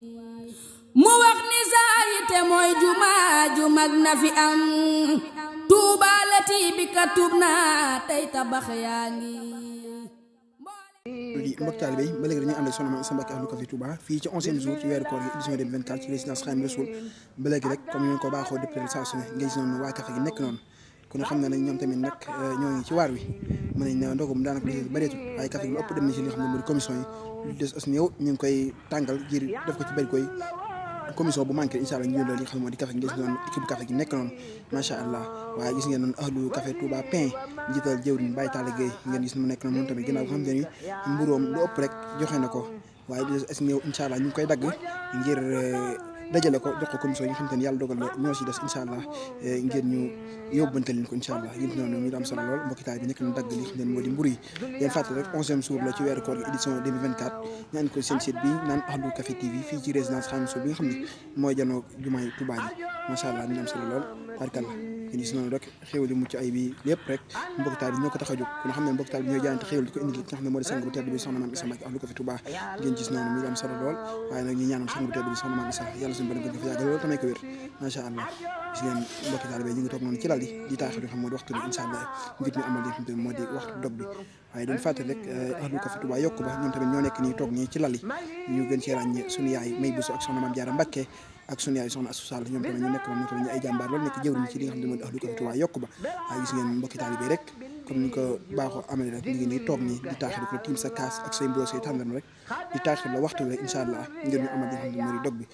mu wax ni saayite mooy jumaa ju mag na fi am tuubaalati bi ka tuub naa tey tabax yaa ngi di mbokk taalibe yi ba léegi dañuy ànd ak Soxna Maam Issa Mbacké Ahlu Café Touba fii ci 11e jour ci weeru koor gi édition 2024 ci résidence Khadimou Rassoul ba léegi rek comme ñu ko baaxoo depuis saa su ne nga gis noonu waa café gi nekk noonu ku ne xam ne nag ñoom tamit nag ñoo ngi ci waar wi mën nañ ne ndogum daanaka bëreetul waaye café gi lu ëpp dem na ci li nga xam ne mooy commission yi lu des as néew ñu ngi koy tàngal ngir def ko ci bari koy commission bu manqué incha allah ñu loolu li nga xam ne moo di café gi gis noonu équipe café gi nekk noonu macha allah waaye gis ngeen noonu Ahlu Café Touba pain njiital jëwriñ Baye Talla Gueye ngeen gis mu nekk noonu moom tamit ginnaaw xam ne ni mburóom lu ëpp rek joxe na ko waaye di as néew incha allah ñu ngi koy dagg ngir dajale ko jox ko commission yi nga xam te ne yàlla dogal la ñoo si des incha allah ngir ñu yóbbante leen ko incha allah yéen noonu ñu am solo lool mbokki taal bi nekk na dagg li xam ne moo di mburu yi yéen fàttali rek 11e jour la ci weeru koor gi édition 2024 ñu ànd ko seen site bi naan Ahlu Café TV fii ci résidence Khadimou Rassoul bi nga xam ne mooy janoo jumaay Touba ji macha allah ñu am solo lool barkalla yéen gis noonu rek xéwal yu mucc ay bi lépp rek mbokki taal bi ñoo ko tax a jóg ku nga xam ne mbokki taal bi ñooy jaayante xéwal di ko indi li nga xam ne moo di sang bu tedd bi Soxna Maam Issa Mbacké Ahlu Café Touba ngeen gis noonu ñu am solo lool waaye nag ñu ñaanal sang bu tedd bi Soxna Maam Issa yàlla suñu borom gën ko fa yàggal lool tamay ko wér macha allah gis ngeen mbokki taal bi ñu ngi toog noonu ci lal di taaxal xam moo di waxtu bi incha allah ngir ñu amal li nga xam ne moo di waxtu dog bi waaye dañ fàtte rek Ahlu Café Touba yokk ba ñoom tamit ñoo nekk nii toog nii ci lal yi ñu gën cee ràññee suñu yaay May Bousso ak Soxna Maam Jaara Mbacké ak sunu yaay Soxna Astou Sall ñoom tamit ñu nekk moom tamit ñu ay jàmbaar loolu nekk jëwriñ ci li nga xam ne mooy Ahlu Café Touba yokk ba waaye gis ngeen mbokki taalibe rek comme ni ko baaxoo amee rek ñu ngi nii toog nii di taaxir ko tiim sa kaas ak say mbrosé tàndarma rek di taaxir la waxtu bi rek incha allah ngir ñu amal li nga xam ne mooy dog bi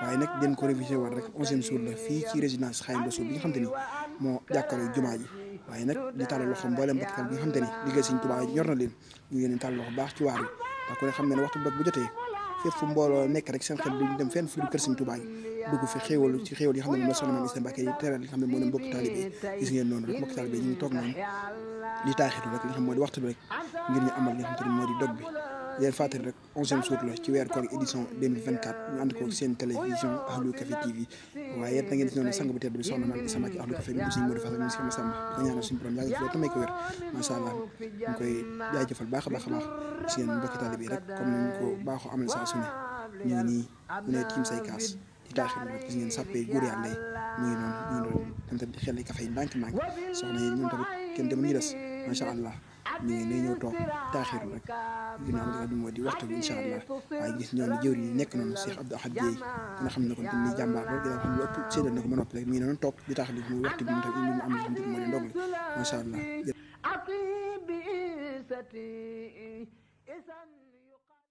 waaye nag den ko révisé war rek 11e jour la fii ci résidence Khadimou Rassoul bi nga xam te ni moo jàkkaarloo jumaa ji waaye nag di tàllal loxo mboolem mbokki bi nga xam te ni liggéey Sëriñ Touba ñor na leen ñu ngi leen tàllal loxo baax ci waar yi ndax ku ne xam ne ne waxtu dog bu jotee fépp fu mbooloo nekk rek seen xel duñ dem fenn fu du kër Sëriñ Touba gi dugg fi xéewal ci xéewal yi xam ne moom la Soxna Maam Issa Mbacké yi teral li nga xam ne moo leen mbokki taalibe gis ngeen noonu rek mbokki taalibe ñu ngi toog noonu di taaxitu rek li nga xam moo di waxtu bi rek ngir ñu amal li nga xam te ne moo di dog bi leen fàttali rek 11e jour la ci weeru koor édition 2024 ñu ànd ko seen télévision Ahlu Café TV waaye yéen na ngeen si noonu sang bu tedd bi Soxna Maam Issa Mbacké Ahlu Café bi Sëriñ Modou Fassal si Massamba di ko ñaanal suñu borom yàgg fi tamay ko wér macha allah ñu koy jaajëfal baax a baax a baax gis ngeen mbokki taalibe rek comme ni ñu ko baaxoo amal saa su ne ñu ngi nii ku ne tiim say kaas di taaxir rek gis ngeen sàppee góor yàlla ñu ngi noonu tam tamit di xel café yi ndànk-ndànk soxna yi ñoom tamit kenn dem ñu des macha allah ñu ngi ñëw toog taaxiru rek ginnaaw li nga xam moo di waxtu bi incha allah waaye gis ñoo ne jëwri yi nekk noonu Cheikh Abdou Ahad Gueye nga xam ne kon tamit jàmbaar lool ginnaaw xam ne ëpp séddal na ko ba noppi rek mi ngi noonu toog di taaxir li muy waxtu bi mu tamit mu am li nga moo di ndog li macha allah